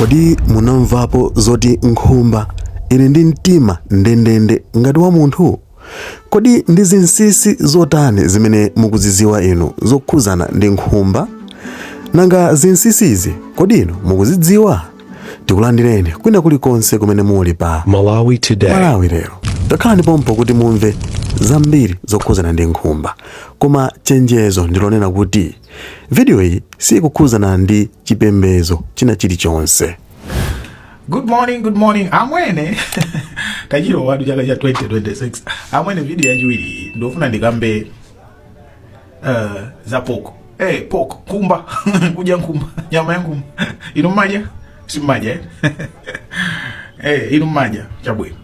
Kodi munamvapo zoti nkhumba ili ndi mtima ndendende ngati wa munthu? Kodi ndi zinsinsi zotani zimene mukuzidziwa inu zokhuzana ndi nkhumba? Nanga zinsinsizi kodi inu mukuzidziwa? Tikulandireni kwina kulikonse kumene muli pa Malawi Today. Malawi Lero. Takhalani pompo kuti mumve zambiri zokhuzana ndi nkhumba. Koma chenjezo ndilonena kuti video iyi sikukhuzana ndi chipembedzo china chilichonse. Good morning, good morning. Amwene. Tachilowatu chaka cha 2026. Amwene, video yachiwiri ndofuna ndikambe za pork. Eh, pork, nkhumba. Kudya nkhumba, nyama ya nkhumba. Inu mmadya? Simmadya, eh? Eh, inu mmadya, chabwino.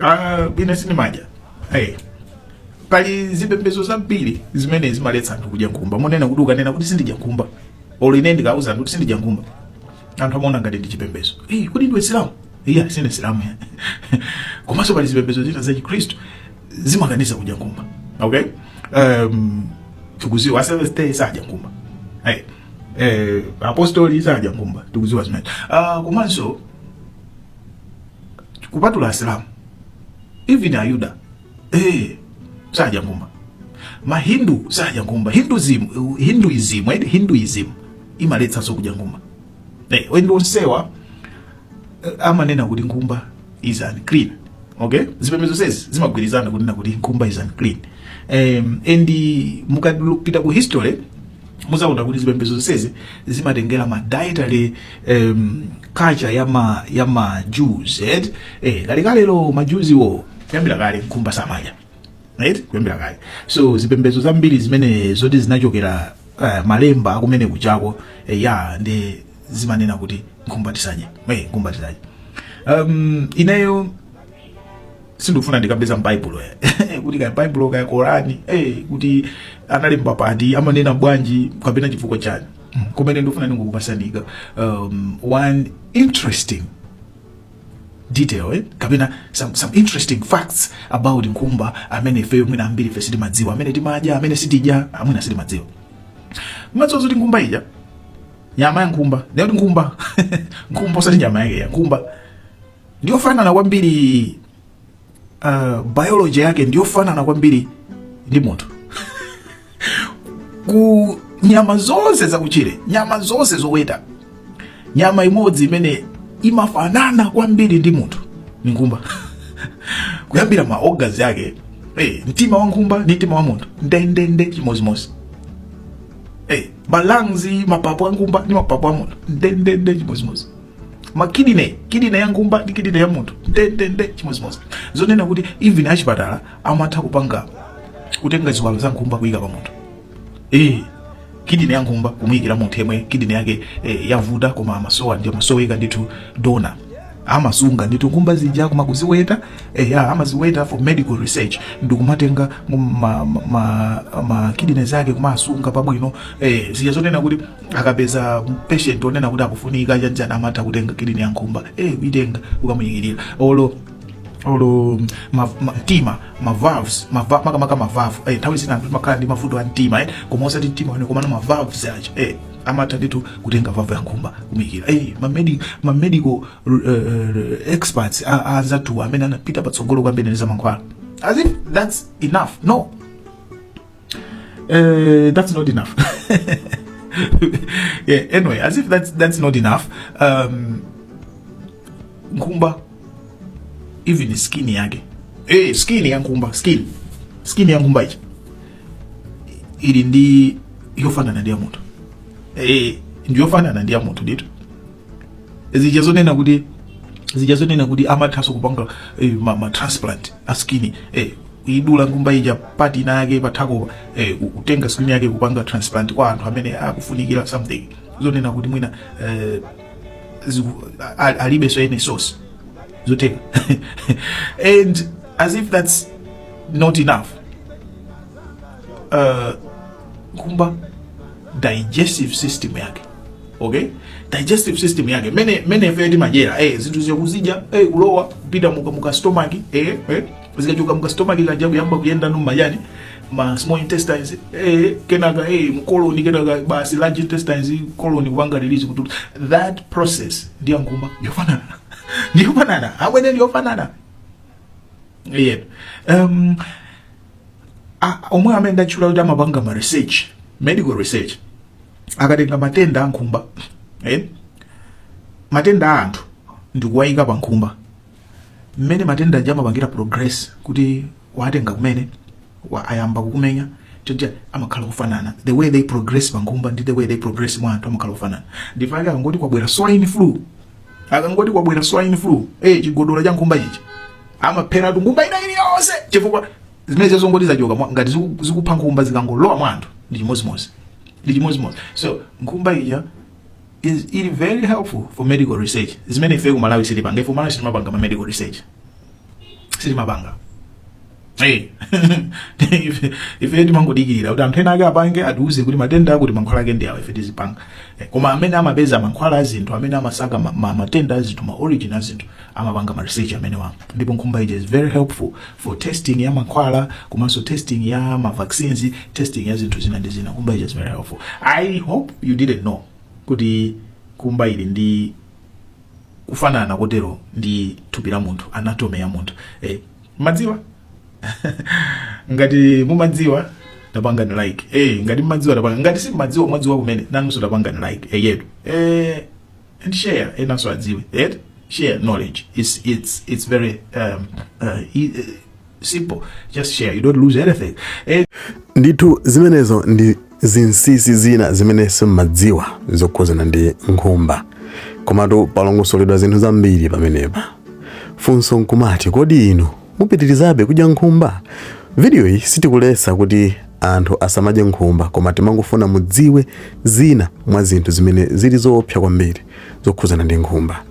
Ah, ine sindimadya. Eh. Pali zipembedzo zambiri zimene zimaletsa anthu kudya nkhumba. Monena kuti ukanena kuti sindidya nkhumba, olo ine ndikauza anthu kuti sindidya nkhumba, anthu amaona ngati ndi chipembedzo. Eh, kodi ndiwe Silamu? Iya, sine Silamu ya. Komanso pali zipembedzo zina za Chikhristu zimakaniza kudya nkhumba. Okay? Tikuziwa Seventh Day sadya nkhumba. Hey. Apostoli sadya nkhumba, tikuziwa zimene. Komanso kupatula Asilamu, even Ayuda sadya nkhumba, Mahindu sadya nkhumba. Hinduism imaletsanso kudya nkhumba. And onsewa amanena kuti nkhumba is unclean. Okay, zipembedzo zonsezi zimagwirizana kunena kuti nkhumba is unclean. And mukapita ku history muzaona kuti zipembedzo zonsezi zimatengera ma dietary culture ya ma Jews, right? Kalekalelo ma Jews wo kuyambira kale nkhumba samadya, right? Kuyambira kale. So zipembedzo zambiri zimene zoti zinachokera malemba akumene kuchako, ya, ndi zimanena kuti nkhumba tisadye, nkhumba tisadye. Ineyo sindikufuna ndikambe za m'Baibulo kuti kaya Baibulo kaya Korani, kuti analemba pati, amanena bwanji kapena chifukwa chani. Kumene ndikufuna ndingokupasanika one interesting detail, kapena some interesting facts about nkhumba amene ifeyo mwina ambiri ife sitimadziwa, amene timadya, amene sitidya amwina sitimadziwa. Mumadziwa zoti nkhumba ija, nyama ya nkhumba, ndiyoti nkhumba, nkhumba osati nyama yake ya nkhumba, ndiyofanana kwambiri, biology yake ndiyofanana kwambiri ndi munthu? Ku nyama zonse zakutchire, nyama zonse zoweta, nyama imodzi imene imafanana kwambiri ndi munthu ni nkhumba. Kuyambira ma organs yake, mtima wa nkhumba ndi mtima wa munthu ndendende chimozimozi. Ma lungs, mapapu a nkhumba ndi mapapu a munthu ndendende chimozimozi. Ma kidney, kidney ya nkhumba ndi kidney ya munthu ndendende chimozimozi. Zonena kuti even achipatala amatha kupanga kutenga ziwalo za nkhumba kuyika pa munthu, kidney ya nkhumba kumuyikira munthu yemwe kidney yake yavuta koma amasowa, ndi amasoweka ndithu donor. Amasunga ndithu nkhumba zija koma kuziweta, ya, amaziweta for medical research ndikumatenga ma kidney zake kumasunga pabwino, zija zonena kuti akapeza patient onena kuti akufunika chanjani, amatha kutenga kidney ya nkhumba, kuitenga kukamuyikirira. Olo mtima, ma valves, makamaka ma valve, nthawi zina anthu timakhala ndi mavuto a mtima, koma osati mtima wene, komano ma valves aja, amatha ndithu kutenga valve ya nkhumba kumuyikira. Ma medical experts anzathu amene anapita patsogolo kwambiri ndi zamankhwala. As if that's enough. No, that's not enough. Yeah, anyway, as if that's not enough, nkhumba even skin yake, skin ya nkhumba, skin ya nkhumba ichi ili ndi yofanana ndi ya munthu, ndiyofanana ndi ya munthu ndithu. Zija zonena kuti amathanso kupanga ma transplant a skin, idula nkhumba ija part ina yake pathako, kutenga skin yake kupanga transplant kwa anthu amene akufunikira something, zonena kuti mwina alibe so any source zotenga. And as if that's not enough, nkhumba digestive system yake, okay, digestive system yake mene ife timadyera, zinthu zikuzidya, kulowa kupita muka stomach, zikachoka muka stomach kaja kuyamba kuyenda no majani. Ma small intestines, kenaka mu colon, kenaka basi large intestines, colon kupanga release kuti that process ndi yankhumba yofanana, ndiyofanana amwene, ndiyofanana. Yeah. Omwe amene ndatchula kuti amapanga ma research, medical research, akatenga matenda a nkhumba, matenda a anthu ndikuwayika pa nkhumba, mmene matenda aja amapangira progress kuti watenga kumene ayamba kukumenya choja, amakhala kufanana. The way they progress pa nkhumba ndi the way they progress mwa anthu amakhala kufanana. Ndifake akangoti kwabwera swine flu, akangoti kwabwera swine flu, chigodola cha nkhumba chichi amapheratu nkhumba ina iliyonse, chifukwa zimene zongoti zachoka ngati zikupha nkhumba, zikangolowa mwa anthu ndi chimozimozi, ndi chimozimozi. So nkhumba ija is ili very helpful for medical research, zimene ife ku Malawi silipanga. Ife ku Malawi sitimapanga ma medical research, sitimapanga. Hey. Ife timangodikirira kuti anthu ena ake apange, atiuze kuti matenda akuti mankhwala ake ndi awa, ife tizipanga. Koma amene amapeza mankhwala a zinthu, amene amasaka matenda a zinthu, ma origin a zinthu, amapanga ma research amene wa. Ndipo nkhumba ija is very helpful for testing ya mankhwala, komanso testing ya ma vaccines, testing ya zinthu zina ndi zina. Nkhumba ija is very helpful. I hope you didn't know kuti nkhumba ili ndi kufanana kotero ndi thupi la munthu, anatomy ya munthu. Madziwa? Ngati mumadziwa, tapangani like. Ngati mumadziwa, tapanga. Ngati simumadziwa, mwadziwa kumene nanunso, tapangani like yetu and share, enanso adziwe. Share knowledge. It's very simple. Just share, you don't lose anything. Ndithu zimenezo ndi zinsinsi zina zimene simmadziwa zokhuzana ndi nkhumba, komatu palongosoledwa zinthu zambiri pamenepa. Funso nkumati, kodi inu mupitirizabe kudya nkhumba? Video iyi sitikulesa kuti anthu asamadye nkhumba, koma timangofuna mudziwe zina mwa zinthu zimene zili zoopsa kwambiri zokhuzana ndi nkhumba.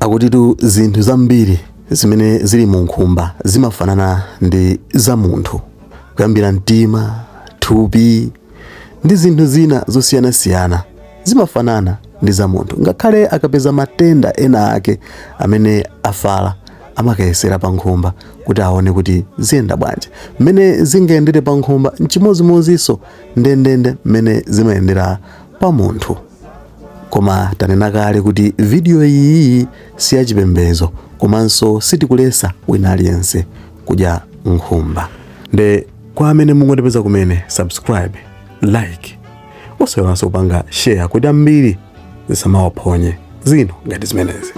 Akutitu zinthu zambiri zimene zili mu nkhumba zimafanana ndi za munthu, kuyambira mtima, thupi ndi zinthu zina zosiyanasiyana zimafanana ndi za munthu. Ngakhale akapeza matenda ena ake amene afala, amakayesera pa nkhumba kuti aone kuti ziyenda bwanji. Mmene zingayendere pa nkhumba nchimozimozinso ndendende mmene zimayendera pa munthu. Koma tanena kale kuti video iyi si yachipembedzo, komanso sitikulesa wina aliyense kudya nkhumba. Nde kwa amene mungotipeza kumene, subscribe, like, osayiwalanso kupanga share kuti ambiri zisamawaphonye zinthu ngati zimenezi.